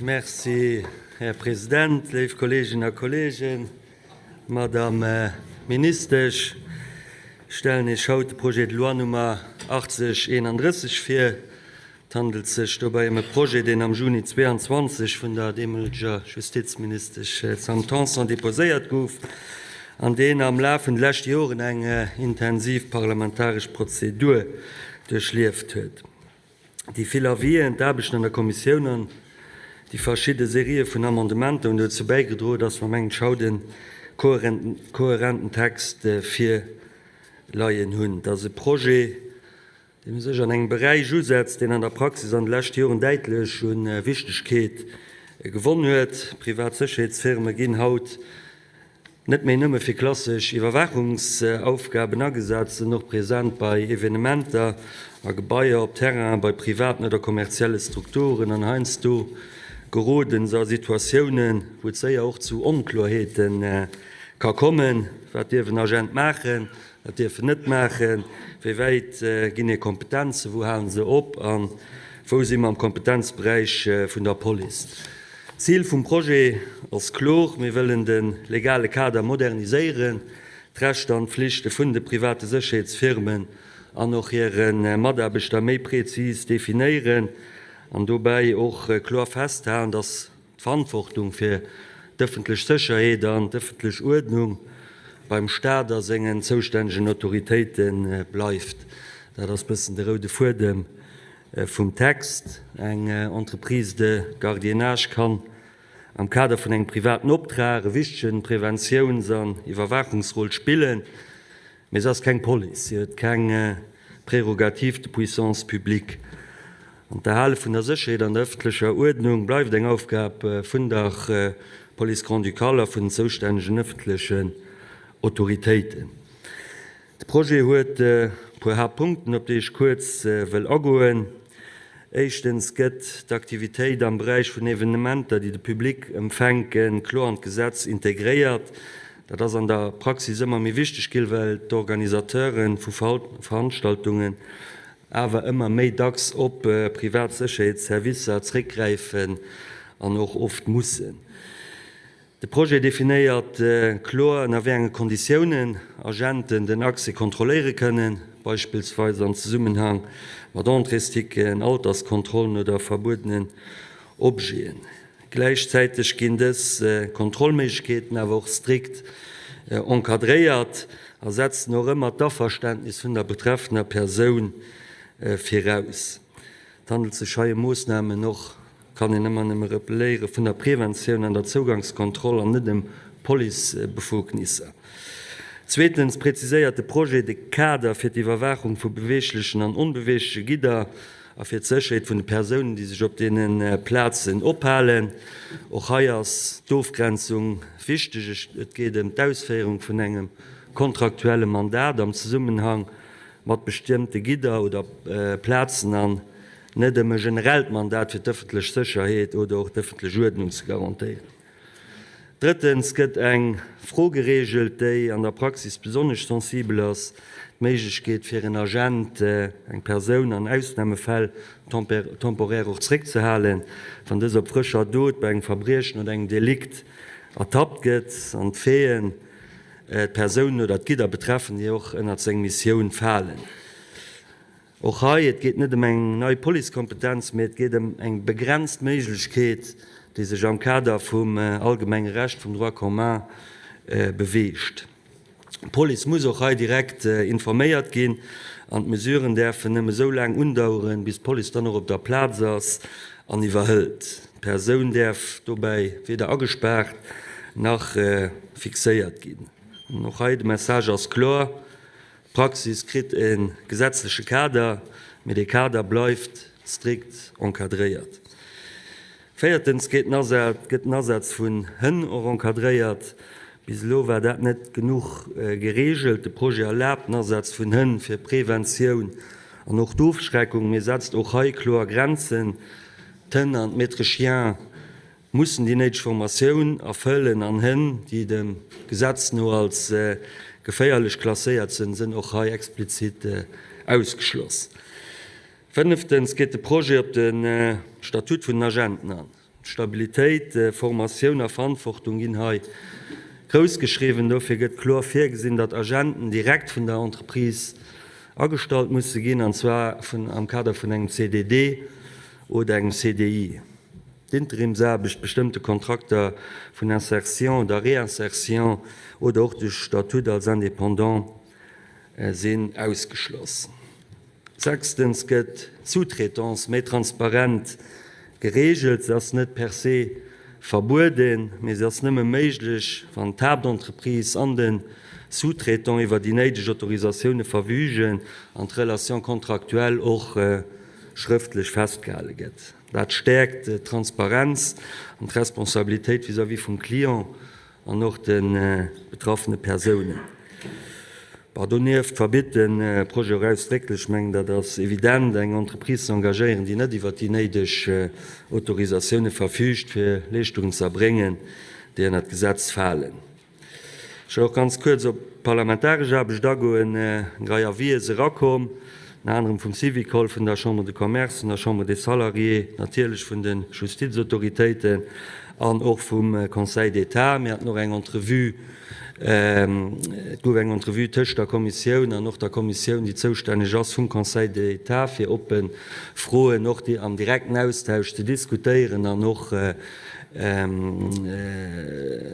Merci, Här President, léif Kolleeginnen a Kolleegen, Madame Ministesch. Ech stellen Iech haut de Projet de loi Nummer 8031 vir. Et handelt sech dobäi ëm e Projet, deen am Juni 22 vun der deemoleger Justizministesch Sam Tanson deposéiert gouf an deen am Laf vun de leschte Joren eng intensiv parlamentaresch Prozedur duerchlieft huet. Déi vill Avisen, d'Aarbechten an der Kommissioun an déi verschidde Serië vun Amendementer hunn dozou bäigedroen, dass mer, mengen ech, haut e kohärenten Text virleien hunn. Et ass e Projet, deen u sech an engem Beräich usetzt, deen an der Praxis an de leschte Joren däitlech u Wichtegkeet gewonn huet. Privat Sécherheetsfirme ginn haut net méi nëmme fir klassesch Iwwerwaachungsaufgaben agesat, sinn och present bei Evenementer a Gebaier, op Terrainen, bei privaten oder kommerzielle Strukturen an heiansdo geroden se a Situatiounen, wou et séier och zu Onkloerheete ka kommen. Wat dierf en Agent maachen? Wat dierf en net maachen? Wéi wäit ginn hir Kompetenzen? Wou halen se op? A wou si mer am Kompetenzberäich vun der Police? D'Zil vum Projet ass klor, Mir wëllen de legale Kader moderniséieren, d'Rechter an d'Flichte vun de private Sécherheetsfirmen an och hire Mataarbechter méi prezis definéieren an dobäi och kloer festhalen, dass d'Verantwortung fir d'ëffentlech Sécherheet an d'ëffentlech Uerdnung beim Staat a sengen zoustännegen Autoritéite bleift. Dat ass bëssen de roude Fuedem vum Text. Eng Entreprise de gardiennage kann am Kader vun engem privaten Optrag e wichtege Preventiouns an Iwwerwaachungsrôle spillen. Mee se ass keng Police, si huet keng Prérogative de puissance publique. An d'Erhale vun der Sécherheet an der ëffentlecher Uerdnung bleift eng Aufgab vun der Police grand-ducale a vun den zoustännegen ëffentlechen Autoritéiten. De Projet huet e puer Haaptpunkten, op déi ech kuerz wëll agoen. Éischtens gëtt d'Aktivitéit am Beräich vun Evenementer, déi de Public ëmfänken, kloer an d'Gesetz integréiert. Dat ass an der Praxis ëmmer méi wichteg ginn, well d'Organisateure vu Veranstaltungen awer ëmmer méi dacks op privat Sécherheetsservicer zréckgräifen an och oft mussen. De Projet definéiert kloer, ënner wéi enge Konditiounen Agenten den Accès kontrolléiere kënnen, beispillsweis am Zesummenhang mat Entréesticketen, Alterskontrollen oder verbuedenen Objeten. Gläichzäiteg ginn dës Kontrollméiglechkeeten awer och strikt encadréiert a setzen och ëmmer d'Averständnis vun der betreffener Persoun viraus. Et handelt sech hei ëm Moossnamen, och kann een ëmmer nëmme rappelléieren, vun der Preventioun an der Zougangskontroll an net ëm Policebefugnisser. Zweetens präziséiert de Projet de Kader fir d'Iwwerwaachung vu beweeglechen an onbeweegleche Gidder a fir d'Sécherheet vun de Persounen, déi sech op deene Plazen ophalen. Och hei ass d'Ofgrenzung wichteg. Et geet ëm d'Ausféierung vun engem kontraktuelle Mandat am Zesummenhang mat bestimmte Gidder oder Plazen an net ëm e generellt Mandat fir d'ëffentlech Sécherheet oder och d'ëffentlech Uerdnung ze garantéieren. Drëttens gëtt eng Fro geregelt, déi an der Praxis besonnesch sensibel ass, d'Méiglechkeet fir en Agent, eng Persoun an Ausnamefäll temporaire och zréckzehalen, wann dës op frëscher Dot bei engem Verbriechen oder engem Delikt ertappt gëtt an d'Faiten d'Persoun oder d'Gidder betreffen, déi och ënnert seng Missioun falen. Och hei, et geet net ëm eng nei Policekompetenz, mee et geet ëm eng begrenzt Méiglechkeet, déi sech am Kader vum allgemenge Recht, vum Droit commun, beweegt. D'Police muss och hei direkt informéiert ginn an d'Mesuren däerfen nëmme esou laang undaueren, bis d'Police dann och op der Plaz ass an iwwerhëlt. D'Persoun däerf dobäi weder agespaart nach fixéiert ginn. An och hei, de Message ass kloer, D'Praxis kritt e gesetzleche Kader, mee dee Kader bleift strikt encadréiert. Véiertens gëtt den Asaz vun Hënn och encadréiert. Bis elo war dat net genuch gereegelt. De Projet erlaabt den Asaz vun Hënn fir Preventioun an och d'Ofschreckung, mee setzt och hei kloer Grenzen. D'Hënn an d'Maîtres chiens mussen déi néideg Formatioun erfëllen an Hënn, déi dem Gesetz no als geféierlech klasséiert sinn, sinn och hei explizit ausgeschloss. Fënneftens geet de Projet op de Statut vun den Agenten an. Stabilitéit, Formatioun a Verantwortung ginn hei groussgeschriwwen. Dofir gëtt kloer virgesinn, datt Agenten direkt vun der Entreprise agestallt musse ginn, an zwar am Kader vun engem CDD oder engem CDI. D'Interimsaarbecht, bestëmmte Kontrakter vun Insertion oder Réinsertion oder och de Statut als Indépendant sinn ausgeschloss. Sechstens gëtt d'Sous-traitance méi transparent gereegelt. Se ass net per se verbueden, mee se ass nëmme méiglech, wann d'Haaptentreprise an de Sous-traitant iwwer déi néideg Autorisatioune verfügen an d'Relation contractuelle och schrëftlech festgehale gëtt. Dat stäerkt d'Transparenz an d'Responsabilitéit vis-à-vis vum Client an och de betraffene Persounen. Bon, donieft verbitt de Projet och ausdrécklech, ech mengen dat ass evident, eng Entreprise ze engagéieren, déi net iwwert déi néideg Autorisatioune verfüügt, fir Leeschtungen ze erbréngen, déi ënnert d'Gesetz falen. Ech wëll och ganz kuerz op d'parlamentaresch Aarbecht agoen. Eng Rei Avisë si erakomm, ënner anerem vum Syvicol, vun der Chambre de Commerce, vun der Chambre des Salariés, natierlech vun de Justizautoritéiten an och vum Conseil d'État. Mir haten och eng Entrevue, et gouf eng Entrevue tëscht der Kommissioun an och der Kommissioun, déi zoustänneg ass vum Conseil d'État, fir oppe Froen och am direkten Austausch ze diskutéieren an och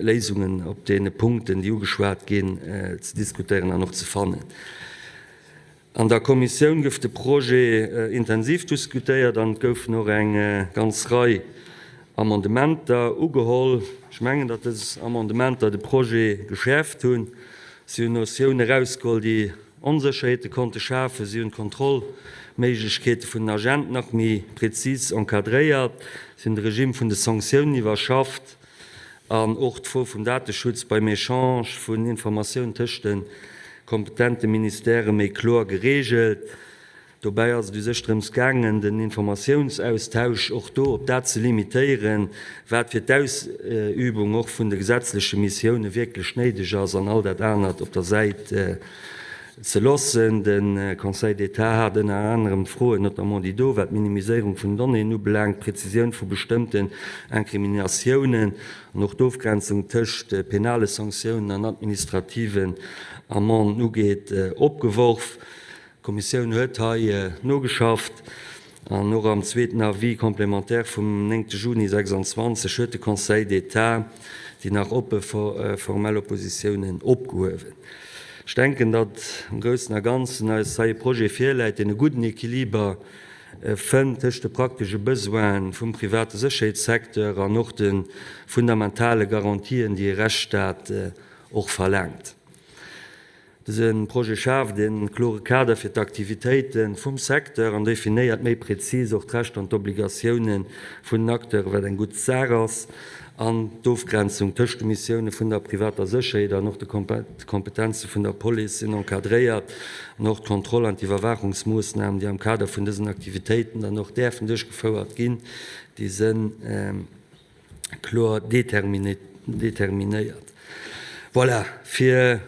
Léisungen op deene Punkten, déi ugeschwat ginn, ze diskutéieren an och ze fannen. An der Kommissioun gouf de Projet intensiv diskutéiert an et goufen och eng ganz Rei Amendementer ugeholl. Ech mengen, datt dës Amendementer de Projet geschäerft hunn. Si hunn Notioune erausgeholl, déi Onsécherheete konnte schafen. Si hunn d'Kontrollméiglechkeete vun den Agenten nach méi prezis encadréiert. Si hunn de Regime vun de Sanktiounen iwwerschafft an och d'Fro vum Dateschutz beim Echange vun Informatiounen tëscht de kompetente Ministèrë méi kloer gereegelt. Dobäi ass et u sech drëms gaangen, den Informatiounsaustausch och do op dat ze limitéieren, wat fir d'Ausübung och vun de gesetzleche Missioune wierklech néideg ass, an all dat anert op der Säit ze loossen. De Conseil d'État hat ënner anerem Froen, notamment déi do, wat d'Minimiséierung vun Donnéeën ubelaangt, d'Prezisioun vu bestëmmten Incriminatiounen an och d'Ofgrenzung tëscht penale Sanktiounen an administrativen Amenden ugeet, opgeworf. D'Kommissioun huet hei nogeschafft an och am zweeten Avis complémentaire vum 9 Juni 26 huet de Conseil d'État déi nach oppe formell Oppositiounen opgehuewen. Ech denken, datt am Groussen a Ganzen eis hei e Projet virläit, deen e gudden Equiliber fënnt tëscht de praktesche Besoine vum private Sécherheetssecteur an och de fundamentale Garantien, déi e Rechtsstaat och verlaangt. Dëse Projet schaaft e klore Kader fir d'Aktivitéite vum Secteur an definéiert méi prezis och d'Rechter an d'Obligatioune vun den Acteuren, wat eng gutt Saach ass, an d'Ofgrenzung tëscht de Missioune vun der privater Sécherheet an och de Kompetenze vun der Police sinn encadréiert an och d'Kontroll an d'Iwwerwaachungsmoossnamen, déi am Kader vun dësen Aktivitéiten dann och däerfen duerchgefouert ginn, déi si kloer determinéiert. Voilà, fir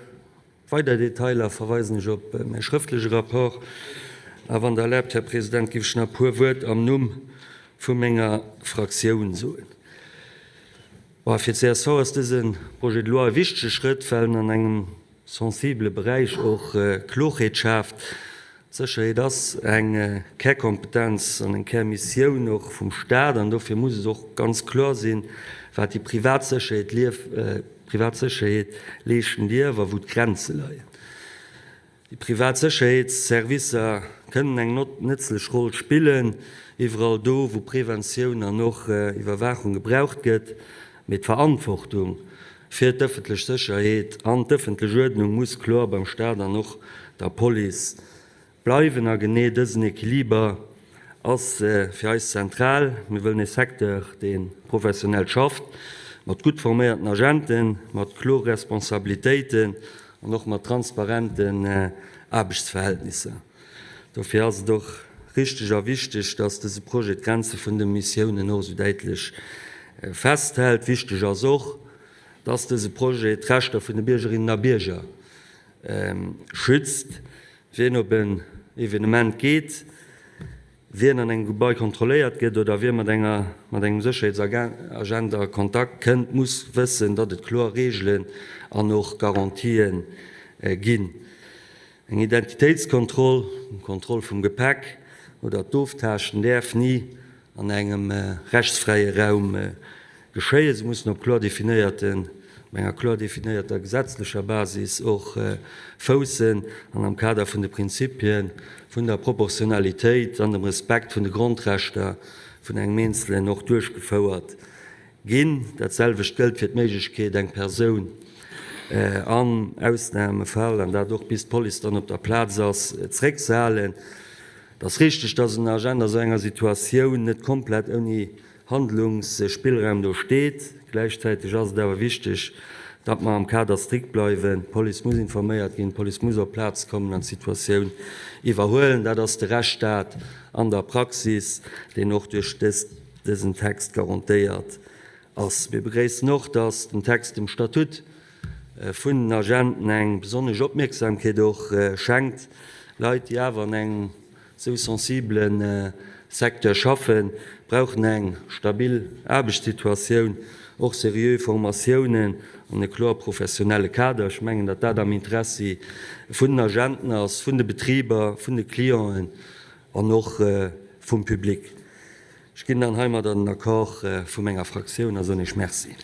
weider Detailer verweisen ech op mäi schrëftleche Rapport. A wann Der erlaabt, Här President, géif ech nach e puer Wuert am Numm vu menger Fraktioun soen. Bon, fir d'CSV ass dëse Projet de loi e wichtege Schrëtt, well en an engem sensibele Beräich och Klorheet schaaft. D'Sécherheet ass eng Kärkompetenz an eng Kärmissioun och vum Staat an dofir muss et och ganz kloer sinn, wat déi privat Sécherheet privat Sécherheet leeschten dierf a wou d'Grenze leien. Déi privat Sécherheetsservicer kënnen eng nëtzlech Roll spillen, iwwerall do, wou Preventioun an och Iwwerwaachung gebraucht gëtt. Mee d'Verantwortung fir d'ëffentlech Sécherheet an d'ëffentlech Uerdnung muss kloer beim Staat an och der Police bleiwen. A genee dësen Equiliber ass fir eis zentral. Mir wëllen e Secteur, dee professionell schafft, mat gutt forméierten Agenten, mat klore Responsabilitéiten an och mat transparenten Aarbechtsverhältnisser. Dofir ass et och richteg a wichteg, dass dëse Projet d'Grenze vun de Missiounen och esou däitlech festhält. Wichteg ass och, dass dëse Projet d'Rechter vun de Biergerinnen a Bierger schützt. Wien op en Evenement geet. Wien an engem Gebai kontrolléiert gëtt oder wie mat enger mat engem Sécherheetsagent a Kontakt kënnt, muss wëssen, datt et kloer Reegelen an och Garantien ginn. Eng Identitéitskontroll, eng Kontroll vum Gepäck oder d'Oftaaschten däerf ni an engem rechtsfräie Raum geschéien. Se mussen op kloer definéierten, op enger kloer definéierter gesetzlecher Basis och foussen an am Kader vun de Prinzipie vun der Proportionalitéit an dem Respekt vun de Grondrechter vun engem Eenzelen och duerchgefouert ginn. Dat selwecht gëllt fir d'Méiglechkeet, eng Persoun am Ausnamefall, an dat och bis d'Police dann op der Plaz ass, zeréckzehalen. Et ass richteg, dass en Agent a sou enger Situatioun net komplett ouni Handlungsspillraum do steet. Gläichzäiteg ass et awer wichteg, datt mer am Kader strikt bleiwen. D'Police muss informéiert ginn, d'Police muss op d'Plaz kommen an d'Situatioun iwwerhuelen. Dat ass de Rechtsstaat an der Praxis, deen och duerch dësen Text garantéiert ass. Mir begréissen och, datt den Text dem Statut vun den Agenten eng besonnesch Opmierksamkeet och schenkt. Leit, déi awer an engem esou sensibele Secteur schaffen, brauchen eng stabil Aarbechtssituatioun, och seriö Formatiounen an e kloer professionelle Kader. Ech mengen, datt dat am Interessi vun den Agenten ass, vun de Betriber, vun de Clienten an och vum Public. Ech ginn dann heimadder den Accord vu menger Fraktioun a soen Iech Merci.